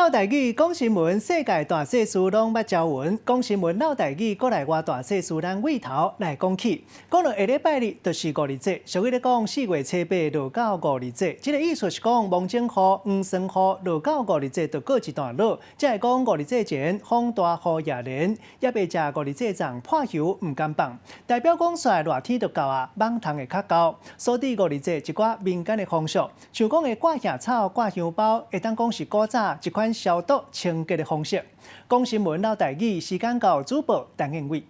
嘮台語講新聞，世界大細事攏捌招聞。講新聞嘮台語，國內外大細事，咱對頭來講起。講到下禮拜日就是五日節，俗語咧講四月初八落到五日節，這個意思是講蒙種雨、黃霜雨落到五日節就告一段落。才會講五日節前風大雨也連，猶袂食五日節粽破油毋敢放，代表講煞熱天就到啊，蠓蟲會較厚。所以五日節一寡民間的風俗，像講會掛艾草、掛香包，會當講是古早一款消毒清潔的方式。講新聞嘮台語，時間到，主播陳燕偉。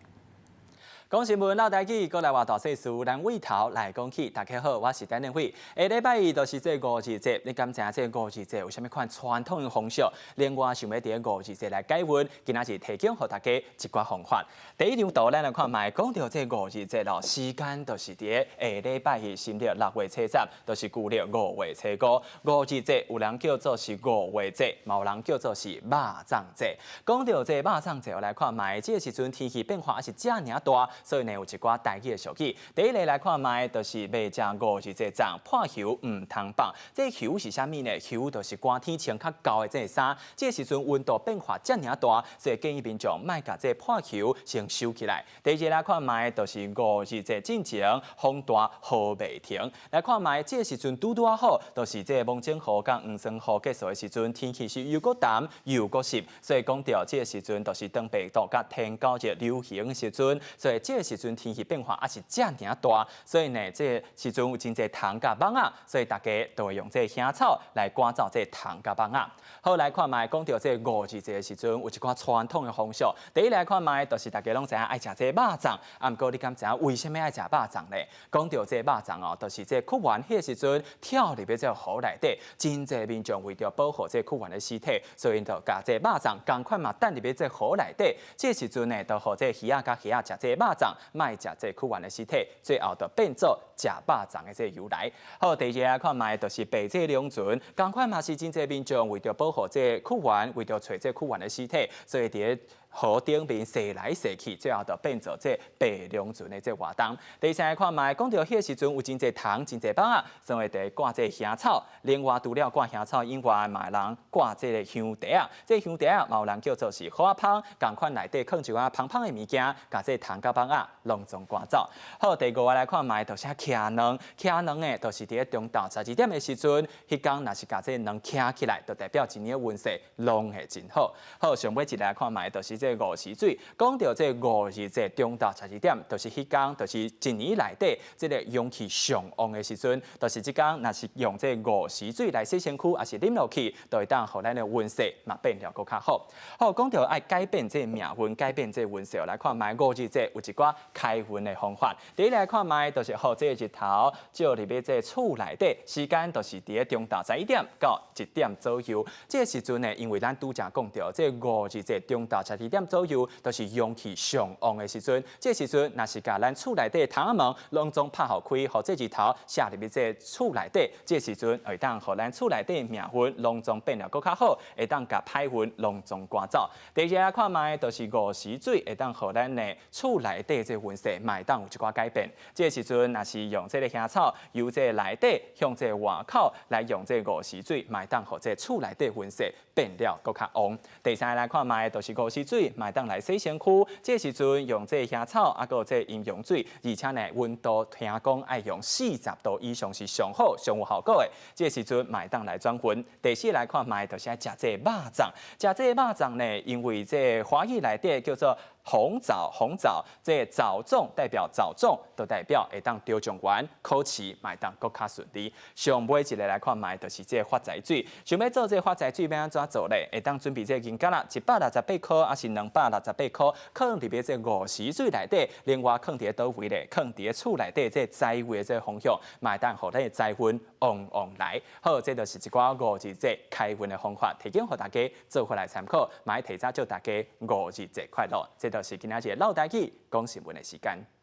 講新聞嘮台語，國內外大細事，咱對頭來講起。大家好，我是陳燕輝。下禮拜二就是這五日節，你敢知影這五日節有啥物款傳統的風俗？另外想欲佇五日節來解運，今仔日提供予大家一寡方法。第一張圖，咱來看覓，講著這五日節咯，時間就是佇下禮拜二新曆六月初十，就是舊曆五月初五。五日節有人叫做是五月節，嘛有人叫做是肉粽節。講著這肉粽節，來看覓，這個時陣天氣變化猶是遮爾大。所以呢，有一寡台語的俗語。第一个來看覓，就是袂食五日節粽，破袖毋通放。這袖是啥物呢？袖就是寒天穿較厚的這個衫。這個時陣溫度變化遮爾大，所以建議民眾莫共這破袖先收起來。第二个來看覓，就是五日節進前風大雨袂停。來看覓，這個時陣拄拄仔好，就是這個蒙種雨佮黃霜雨結束的時陣，天氣是又閣澹又閣濕，所以講著這個時陣就是當病毒佮天狗熱流行的時陣，所以這個時陣天氣變化猶是遮爾大，所以呢，這個時陣有真濟蟲佮蠓仔，所以大家都會用這個香草來趕走這個蟲佮蠓仔。好，來看覓，講著這五日節的時陣，有一寡傳統的風俗。第一來看覓，就是大家攏知影愛食這個肉粽，啊，毋過你敢知影為啥物愛食肉粽呢？講著這個肉粽哦，就是這屈原彼個時陣跳入去這個河內底，真濟民眾為著保護這屈原的屍體，所以𪜶就共這個肉粽仝款嘛擲入去這河內底。這個時陣呢，就予這魚仔佮蝦仔食這個肉粽，莫食這屈原的屍體，最後就變做食肉粽的這個由來。好，第二個來看覓，就是白這龍船，仝款嘛是真濟民眾為著保護這屈原，為著揣這屈原的屍體，所以佇河頂面踅來踅去，最後就變做這白龍船的這活動。第三個看覓，講著彼個時陣有真濟蟲、真濟蠓仔，所以會掛這個香草。另外，除了掛香草以外，嘛會人掛這個香袋仔。這個香袋仔嘛有人叫做是雨仔芳，仝款內底囥一寡芳芳的物件，共這蟲佮蠓仔攏總趕走。好，第五個來看覓，就是徛卵，徛卵的，就是佇中晝12點的時陣，彼工若是共這卵徛起來，就代表一年運勢攏會真好。好，上尾一個來看覓，就是這午時水，講著這五日節中晝十二點，就是彼工，就是一年內底這個陽氣上旺的時陣，就是這工，若是用這午時水來洗身軀，抑是啉落去，就會當予咱的運勢嘛變了閣較好。好，講著愛改變這個命運，改變這個運勢，來看覓五日節有一寡開運的方法。第一來看覓，就是予這個日頭照入去這個厝內底，時間就是佇中晝11點到1點左右。這個時陣呢，因為咱拄才講著，這五日節中晝十二點左右，就是陽氣上旺的時陣。這個時陣，若是共咱厝內底窗仔門攏總拍予開，予這日頭射入去這厝內底，這個時陣會當予咱厝內底命運攏總變了閣較好，會當共歹運攏總趕走。第二來看覓，就是午時水會當予咱的厝內底這運勢嘛會當有一寡改變。這個時陣，若是用這個香草由這內底向這外口來用這午時水，嘛會當予這厝內底運勢變了閣較旺。第三來看覓，就是午時水嘛會當來洗身軀，這個時陣用這香草，啊，閣有這陰陽水，而且呢溫度聽講愛用40度以上是上好、上有效果的。這個時陣嘛會當來轉運。第四來看覓，就是愛食這肉粽。食這肉粽呢，因為這華語內底叫做紅棗，紅棗，這棗粽代表棗粽，就代表會當得狀元，考試嘛會當閣較順利。上尾一个來看覓，就是這發財水。想欲做這發財水，欲按怎做咧？會當準備這銀角仔，168箍，抑是268箍，囥入去這午時水內底，另外囥佇佗位咧？囥佇厝內底這財位的這方向，嘛會當予咱的財運旺旺來。好，這就是一寡五日節開運的方法，提供予大家做伙來參考，嘛提早祝大家五日節快樂。這就是今仔日嘮台語講新聞的時間。